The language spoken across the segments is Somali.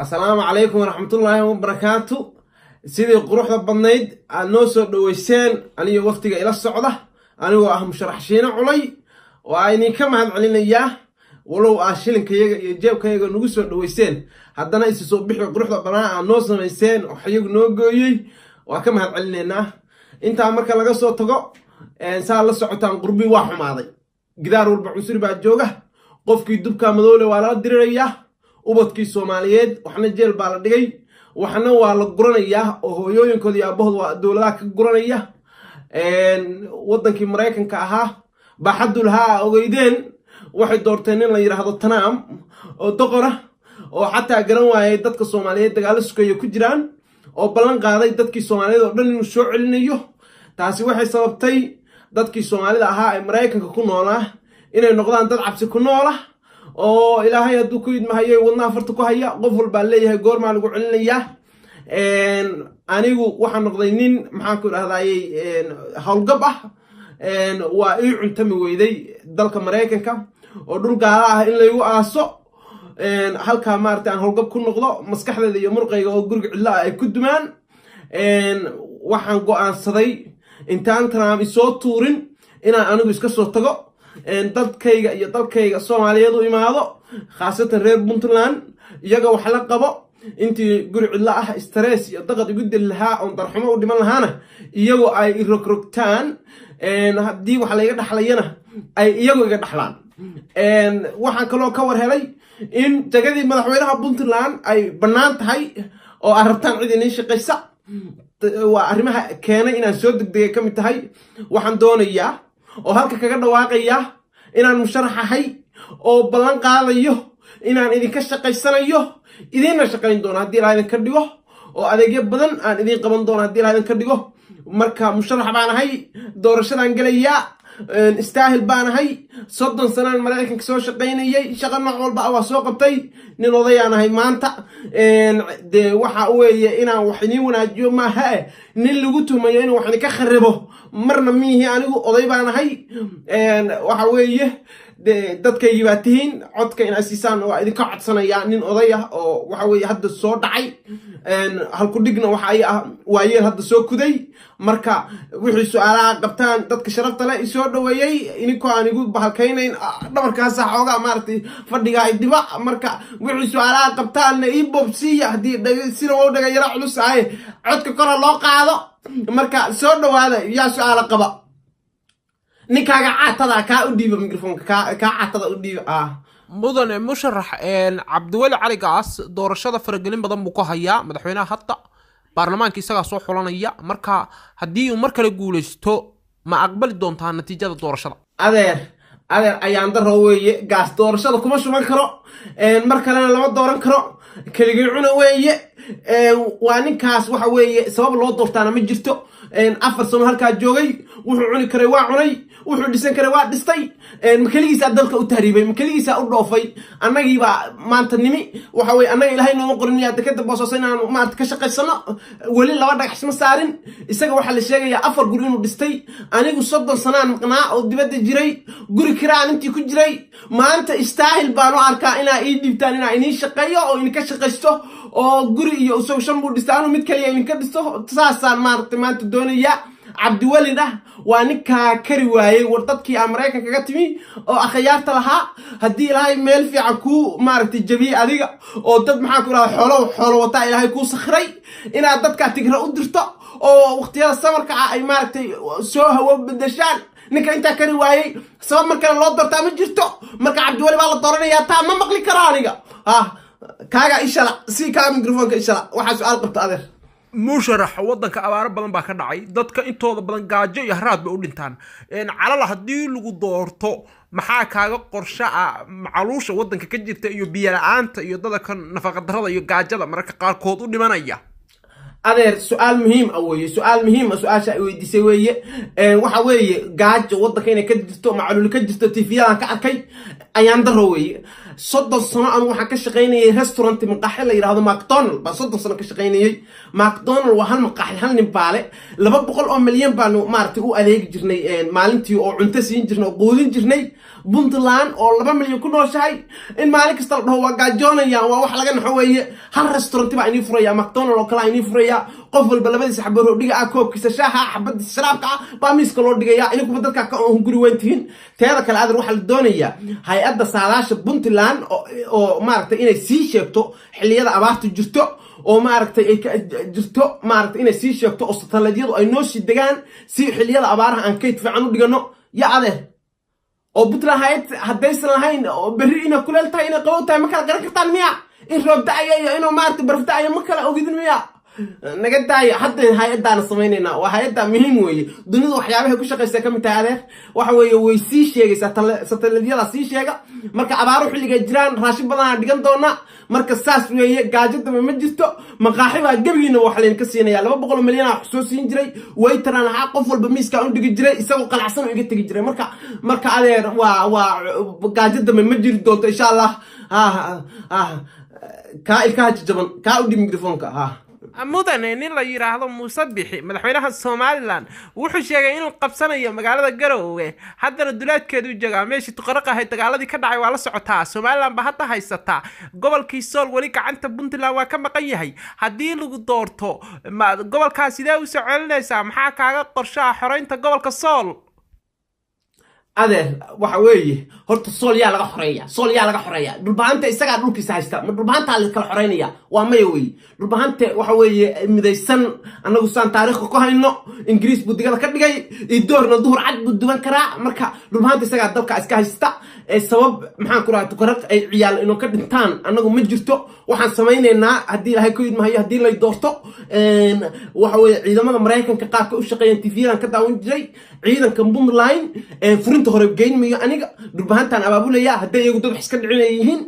Asalaamu calaykum waraxmatullaahi wabarakaatu. Sidii quruxda badnayd aad noo soo dhoweyseen aniyo waftiga ila socda, anigoo ah musharax Shiine Culay, waa idinka mahad celinayaa. Walow aa shilinkayaga iyo jeebkayaga nagu soo dhoweyseen, haddana isu soo bixi quruxda badnaa aad noo samayseen oo xayagu noo gooyey, waa ka mahad celinaynaa. Intaa marka laga soo tago, saa la socotaan, qurbi waa xumaaday. Gidaar walba cunsuri baa jooga. Qofkii dubka madoole waa lala dirirayaa. Ubadkii Soomaaliyeed waxna jeel baa la dhigay, waxna waa la guranayaa oo hooyooyinkooda iyo aabahood waa dowladaha ka guranaya. Waddankii Maraykanka ahaa baaxaddu lahaa ogeydeen, waxay doorteen nin la yidhaahdo Trump oo doqora, oo xataa garan waayay dadka Soomaaliyeed dagaalo sukeeya ku jiraan, oo ballan qaaday dadkii Soomaaliyeed oo dhan inuu soo celinayo. Taasi waxay sababtay dadkii Soomaalida ahaa ee Maraykanka ku noolaa inay noqdaan dad cabsi ku noola, oo Ilaahay hadduu ku idmahayo wadnaha farta ku haya. Qof walbaa leeyahay, "Goormaa lagu celinayaa?" Anigu waxaan noqday nin, maxaan ku idhahdayey, howlgab ah. Waa ii cuntami weyday dalka Maraykanka oo dhul gaala ah in laygu aaso, halkaa maarata aan howlgab ku noqdo, maskaxdeeda iyo murqayga oo guriga cidlo ah ay ku dumaan. Waxaan go'aansaday intaan Trump isoo tuurin inaan anigu iska soo tago, dadkayga iyo dalkayga Soomaaliyeed u imaado, khaasatan reer Puntland, iyaga wax la qabo. Intii guri cidlo ah stress iyo daqad igu dili lahaa oon darxumo u dhiman lahaana, iyagoo ay rogrogtaan, haddii wax layga dhaxlayana ay iyagu iga dhaxlaan. Waxaan kaloo ka war helay in jagadii madaxweynaha Puntland ay bannaan tahay oo aad rabtaan cid iniin shaqaysa. Waa arrimaha keenay inaan soo degdegay ka mid tahay. Waxaan doonayaa oo halka kaga dhawaaqayaa inaan musharax ahay oo ballan qaadayo inaan idinka shaqaysanayo, idiinna shaqayn doono haddii Ilaha idinka dhigo, oo adeegyo badan aan idiin qaban doono haddii Ilaha idinka dhigo. Marka musharax baan ahay, doorashadaan gelayaa, istaahil baan ahay. 30 sanaan Maraykanka soo shaqaynayay, shaqa nooc walba ah waa soo qabtay. Nin odayaan ahay maanta. Dee waxa weeye inaan wax idiin wanaajiyo maaha eh, nin lagu tuhmayo inuu wax idinka kharibo marna miihi. Anigu oday baan ahay. Waxa weeye de dadkaygii baa tihiin, codka inaa siisaan waa idinka codsanayaa. Nin oday ah oo waxa weeye hadda soo dhacay, halku dhigna waxa ay ah waayeel hadda soo kuday. Marka wixii su-aalaha qabtaan, dadka sharafta leh isoo dhoweeyey, ininkoo aan igu bahalkaynayn dhabarkaasa xoogaa maaragtay fadhiga ay dhiba. Marka wixii su-aalaha qabtaanna ii boobsiiya. Haddii sina wau dhaga yara culus ahay, codka kora loo qaado. Marka soo dhowaada. Yaa su-aalo qaba? Ninkaaga caatada kaa u dhiiba microfonka, kaa caatada u dhiiba ah. Mudane musharax, Cabdiweli Cali Gaas doorashada faragelin badan buu ku hayaa madaxweynaha hadda, baarlamaanka isagaa soo xulanaya. Marka haddii uu mar kale guuleysto, ma aqbali doontaa natiijada doorashada? Adeer, adeer, ayaan daro weeye. Gaas doorashada kuma shuban karo, mar kalena lama dooran karo. Keligii cuna weeye waa ninkaas. Waxa weeye sabab loo doortaana ma jirto. 4 sano halkaa joogay, wuxuu cuni karay waa cunay, wuxuu dhisan karay waa dhistay. Ma keligiisaa dalka u tahriibay? Ma keligiisaa u dhoofay? Annagiibaa maanta nimi. Waxa weye annaga Ilaahay nooma qorin miyaa dekeda Boosaaso inaanu maarata ka shaqaysano? Weli laba dhagax ma saarin. Isaga waxaa la sheegayaa afar guri inuu dhistay. Anigu 30 sanaan maqnaa oo dibadda jiray, guri kiraan intii ku jiray. Maanta istaahil baan u arkaa inaa ii dhiibtaan inaa iniin shaqeeyo oo idinka shaqaysto, oo guri iyo isagu shan buu dhistay, anuu mid kaliya idinka dhisto. Saasaan maaragtay maanta doonaya. Cabdiwelina waa ninkaa kari waayey. War dadkii aan Maraykan kaga timi oo akhyaarta lahaa, haddii Ilaahay meel fiican kuu maaragtay jabiyey adiga oo dad, maxaan ku idhahda, xoolo xoolo wataa Ilaahay kuu sakhiray, inaad dadkaa tigra u dirto oo waqtiyada samarka ah ay maaragtay soo hawo bedeshaan. Ninka intaa kari waayey, sabab mar kale loo doortaa ma jirto. Marka Cabdiweli baa la dooranayaa, taa ma maqli karo aniga. Ah, kaaga ishala si kaa microfonka ishala. Waxaa su-aal qabta, adeer. Musharax, waddanka abaaro badan baa ka dhacay, dadka intooda badan gaajo iyo haraad bay u dhintaan. Calala haddii lagu doorto, maxaa kaaga qorsho ah macaluusha waddanka ka jirta iyo biyo la-aanta iyo dadka nafaqadarrada iyo gaajada mararka qaarkood u dhimanaya? Adeer, su-aal muhiim ah weeye, su-aal muhiim ah su-aasha ay weydiisay weeye. Waxa weeye gaajo waddanka inay ka jirto, macaluuli ka jirto, TV-yadan ka arkay, ayaan daro weeye. 30 sano anu waxaan ka shaqaynayay restaurant, maqaaxi la yidhahdo McDonald baan 30 sano ka shaqaynayay. McDonald waa hal maqaaxi, hal nin baale. 200 oo milyan baanu maaragtay u adeegi jirnay maalintii, oo cunto siin jirnay oo quudin jirnay. Puntland oo 2 milyan ku nooshahay in maalin kasta la dhaho waa gaajoonayaan, waa wax laga naxo weeye. Hal restaurant baa inii furaya, McDonald oo kale inii furaya. Qof walba labadiisa xabo roodhiga ah, koobkiisa shaaha, xabadiisa sharaabka ah baa miiska loo dhigaya. Inikuba dadkaa ka hunguri weyn tihiin. Teeda kale, adeer, waxaa la doonayaa hay-adda saadaasha Puntland oo maaragtay inay sii sheegto xilliyada abaartu jirto oo maaragtay ay jirto, maaragtay inay sii sheegto oo satellite-yadu ay noo sii degaan si xilliyada abaaraha aan kayd fiican u dhigano. Ya adeer, oo Puntland hay-ad haddaysan lahayn, oo berri inay kuleel tahay, inay qabow tahay, ma kala garan kartaan miya? In roob da-aya iyo inuu maaragtay baraf da-ayo ma kala ogidin miya? Naga daaya. Hadda hay-addaana samaynaynaa, waa hay-adda muhiim weeye. Dunidu waxyaabahay ku shaqaysa ka mid tahay, adeer. Waxa weeye way sii sheegaysaa, satellite-yada sii sheega marka abaaru xilligay jiraan, raashin badanaa dhigan doona. Marka saas weeye, gaajo dambe ma jirto. Maqaaxi baa gebigiina waxa laydinka siinaya. 200 milyan wax soo siin jiray, waytaran ahaa, qof walba miiskaa u dhigi jiray, isagoo qanacsan oo iga tegi jiray. Marka adeer, waa gaajo dambe ma jiri doonto, insha Allah. Ha ha, kaa ilkaha jajaban kaa u dhib mikrofoonka ha. Mudane, nin la yidhaahdo Muuse Bixi, madaxweynaha Somalilan, wuxuu sheegay inuu qabsanayo magaalada Garoowe, haddana duleedkeedu joogaa, meeshii Tuqaraq ahayd. Dagaaladii ka dhacay waa la socotaa. Somalilan ba hadda haysataa gobolkii Sool, weli gacanta Puntland waa ka maqan yahay. Haddii lagu doorto, gobolkaas sidee usoo celinaysaa? Maxaa kaaga qorshaha xoreynta gobolka Sool? Adeer, waxa weeye horta Sool yaa laga xoreeya? Sool yaa laga xoreeya? Dhulbahanta isagaa dhulkiisa haysta, ma dhulbahantaa la kala xoreynaya? Waa maya weeye. Dhulbahante waxa weeye midaysan. Annagu saan taariikhka ku hayno, Ingiriis buu digada ka dhigay, idoorna duhur cad buu duban karaa. Marka dhulbahanta isagaa dalka iska haysta. Ee sabab maxaan ku rahay Tukaraq ay ciyaal inuu ka dhintaan annagu ma jirto. Waxaan samaynaynaa, haddii Ilaahay ku idmahayo, haddii lay doorto, waxa weeye ciidamada Maraykanka qaabka u shaqeeyaan TV-yadan ka daawan jiray. Ciidanka Puntland furinta hore geyn mayo aniga, dhulbahantaan abaabulaya hadday iyagu dad wax iska dhicinaya yihiin.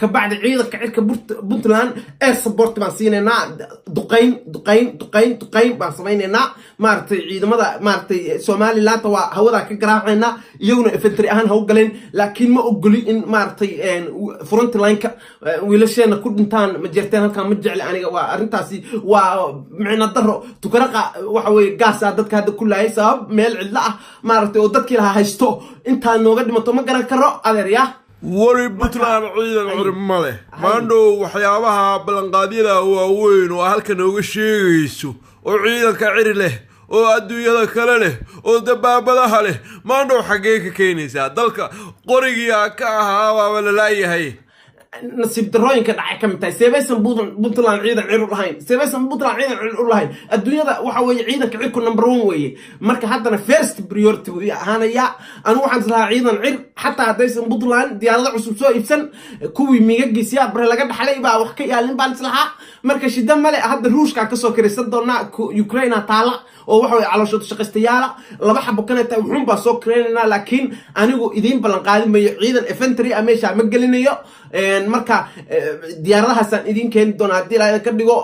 Kabacdi ciidanka cirka Puntland air support baan siinaynaa, duqayn, duqayn, duqayn, duqayn baan samaynaynaa. Maaragtay ciidamada maaragtay Somalilandta waa hawadaa ka garaacaynaa, iyaguna infantry ahaan ha u galeen, laakiin ma ogoli in maaragtay front line-ka wiilasheena ku dhintaan. Ma jeerteen halkan ma jecli aniga, waa arrintaasi waa micno daro. Tukaraqa waxa weeye gaasaa dadka hadda ku laayay. Sabab meel cidlo ah maaragtay oo dadkii lahaa haysto intaa nooga dhimato ma garan karo, adeer yaa. Weli Puntland ciidan cir ma leh. Maandhow, waxyaabaha ballanqaadyada waaweyn oo halka nooga sheegayso oo ciidanka ciri leh oo adduunyada kale leh oo dabaabadaha leh, maandhow, xaggee ka keenaysaa? Dalka qorigii ka ahaa baaba la laayahay. Nasiib darooyinka dhacay ka mid tahay. Seebaysan Puntland ciidan cir u lahayn? Seebaysan Puntland ciidan cir u lahayn? Adduunyada waxa weeye ciidanka cirku number one weeye. Marka haddana first priority buu ii ahaanayaa. Anigu waxaan islahaa ciidan cir, xataa haddaysan Puntland diyaarado cusub soo iibsan, kuwii migagiisiyaa bare laga dhaxlay baa wax ka yaalin baan islahaa. Marka shida male, hadda Ruushkaa kasoo kiraysan doonaa, Ukraina taala oo waxa weye calooshooda shaqaystayaala laba xabo kaneta wuxuun baa soo kiraynaynaa. Laakiin anigu idiin ballan qaadi mayo ciidan infantry ah, meesha ma gelinayo. Marka diyaaradahaasaan idiin keeni doonaa haddii Ilaahay ka dhigo.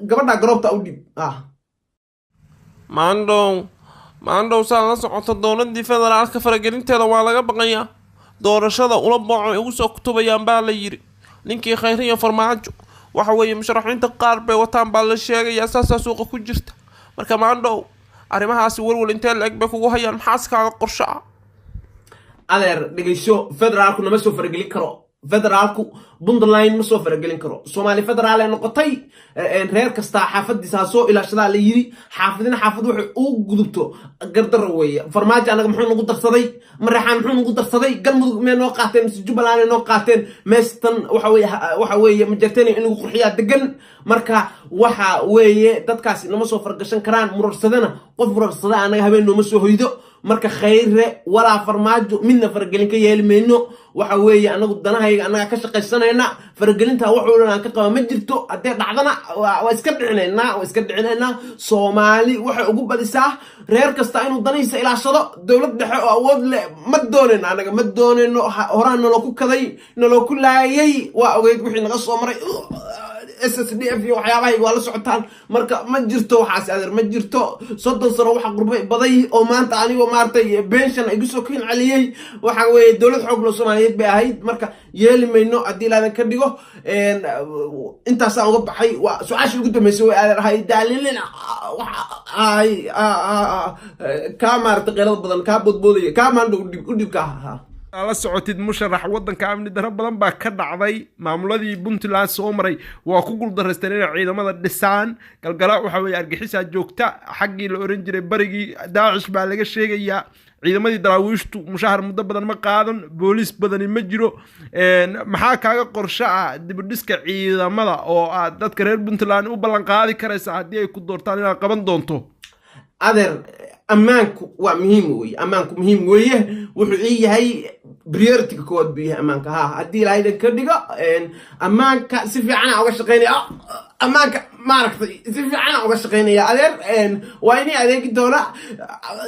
Gabadha garoobta u dhib ah. Maandhow, maandhow, saad la socoto, dowladii federaalka faragelinteeda waa laga baqayaa. Doorashada ula booco ugu soo kutubayaan baa la yiri ninkii Khayre iyo Farmaajo. Waxa weeye musharaxiinta qaar bay wataan baa la sheegayaa, saasaa suuqa ku jirta. Marka maandhow, arrimahaasi walwal intee la-eg bay kugu hayaan? Maxaas kaaga qorsho ah? Adeer, dhegeyso, federaalku nama soo faragelin karo. Federaalku Puntland ma soo faragelin karo. Soomaali federaal ee noqotay, reer kastaa xaafadiisa ha soo ilaashadaa la yiri. Xaafadina xaafad waxay ugu gudubto gardaro weeye. Farmaajo anaga muxuu nagu darsaday? Mareexaan muxuu nagu darsaday? Galmudug mee noo qaateen mise Jubbaland ay noo qaateen? Meestan waxa weeye, waxa weeye majarteen in lagu qurxiyaa degan. Marka waxa weeye dadkaasi nama soo fargashan karaan. Murarsadana, qof murarsada anaga habeen nooma soo hoydo. Marka Khayre walaa Farmaajo midna faragelin ka yeeli mayno. Waxa weeye anagu danahayga annagaa ka shaqaysanayna. Faragelinta wax dhan aan ka qaba ma jirto. Haddee dhacdana waa iska dhicinaynaa, waa iska dhicinaynaa. Soomaali waxay ugu badisaa reer kasta inuu danihiisa ilaashado. Dowlad dhexe oo awood leh ma doonayno, anaga ma doonayno. Horaa naloo ku kaday, naloo ku laayay, waa ogeyd wixii naga soo maray. SSDF iyo waxyaabahay waa la socotaan. Marka ma jirto waxaas, adeer, ma jirto. 30 sano waxa qurbay baday oo maanta anigoo maaragtay pension igu soo kin celiyey waxa weeye dowlad xoog loo Soomaaliyeed bay ahayd. Marka yeeli mayno haddii laadan ka dhigo. Intaasaan uga baxay. Waa su-aashii ugu dambeysay way, adeer, ahay daalilin ay kaa maaragtay qeylada badan, kaa boodboodaya, kaa maandhow u dhibka ahaa. La socotid, musharax, wadanka amni darro badan baa ka dhacday. Maamuladii Puntland soo maray waa ku guuldareysteen inay ciidamada dhisaan. Galgala waxa weeye argaxisaa joogta, xaggii la oran jiray barigii Daacish baa laga sheegayaa. Ciidamadii Daraawiishtu mushahar muddo badan ma qaadan, booliis badani ma jiro. Maxaa kaaga qorsho ah dibudhiska ciidamada oo aad dadka reer Puntland u ballan qaadi karaysa haddii ay ku doortaan inaad qaban doonto? Adeer, ammaanku waa muhiim weye, ammaanku muhiim weeye. Wuxuu ii yahay priority-ga koowaad buu yahay ammaanka. Ha, haddii Ilaahay dhan ka dhigo, ammaanka si fiicana uga shaqeynaya. Ammaanka maaragtay si fiicana uga shaqeynaya, adeer. Waa inay adeegi doona.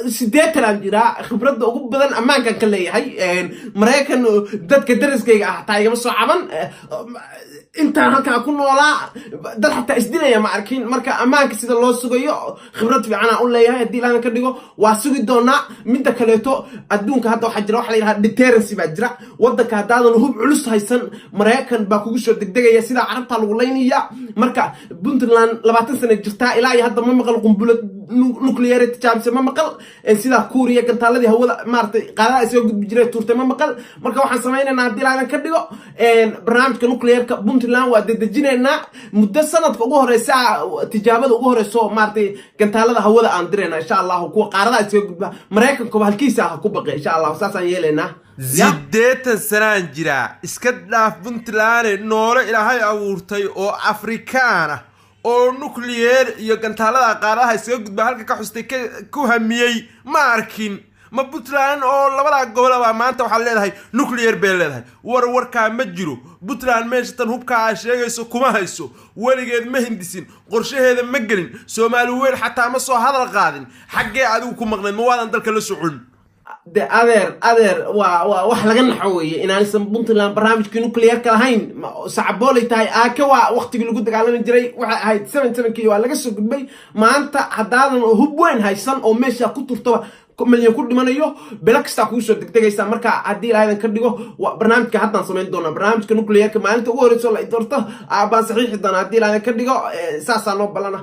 80 aan jiraa, khibradda ugu badan ammaankan ka leeyahay. Maraykan dadka dariskayga ah xataa igama soo caban. Intaan halkaa ku noolaa dad xataa isdilaya ma arkin. Marka ammaanka sida loo sugayo khibrad fiicanaa u leeyahay. Haddii Ilaahan ka dhigo, waa sugi doonaa. Midda kaleeto, adduunka hadda waxaa jira waxa la yidhaha deterrency baa jira. Waddanka haddaadan hub culus haysan, Maraykan baa kugu soo degdegaya, sidaa Carabtaa lagu laynaya. Marka Puntland 20 sana jirtaa, ilaa iyo hadda ma maqal qumbulad nuclear tijaabise ma maqal. Sidaa Kuuriya gantaaladii hawada maaragtay qaadada isaga gudbi jiray tuurtay ma maqal. Marka waxaan samaynaynaa, haddii Ilaahan ka dhigo, barnaamijka nuclearka Puntland waa dedejinaynaa. Muddo sanadka ugu horeysa tijaabada ugu horeyso maaragtay gantaalada hawada aan dirayna, insha Allahu, kuwa qaaradaha isaga gudba. Maraykankuba halkiisa ha ku baqe, insha Allahu, saasaan yeelaynaa. 80 sanaan jiraa, iska dhaaf Puntland, noole Ilaahay abuurtay oo Afrikaan ah oo nuclear iyo gantaalada qaaradaha iskaga gudba halka ka xustay ku hamiyey ma arkin. Ma Puntland oo labadaa gobolaba maanta waxaad leedahay nuclear bay leedahay? War warkaa ma jiro. Puntland meesha tan hubkaa aa sheegayso kuma hayso, weligeed ma hindisin, qorshaheeda ma gelin, Soomaali weyn xataa ma soo hadal qaadin. Xaggee adigu ku maqnayd? Ma waadan dalka la socon? De adeer, adeer, waa wax laga naxo weeye inaanaysan Puntland barnaamijkii nuclearka lahayn. Sacaboolay tahay aake. Waa waqtigii lagu dagaalami jiray waxay ahayd 77-kii, waa laga soo gudbay. Maanta haddaadan hub weyn haysan oo meesha ku turtaba milyan ku dhimanayo, bilo kastaa kugu soo degdegaysa. Marka haddii Ilaahadan ka dhigo, barnaamijka haddaan samayn doonaa, barnaamijka nuclearka maalinta ugu horeyso la doorto baan saxiixi doonaa, haddii Ilaahadan ka dhigo. Saasaa noo ballana.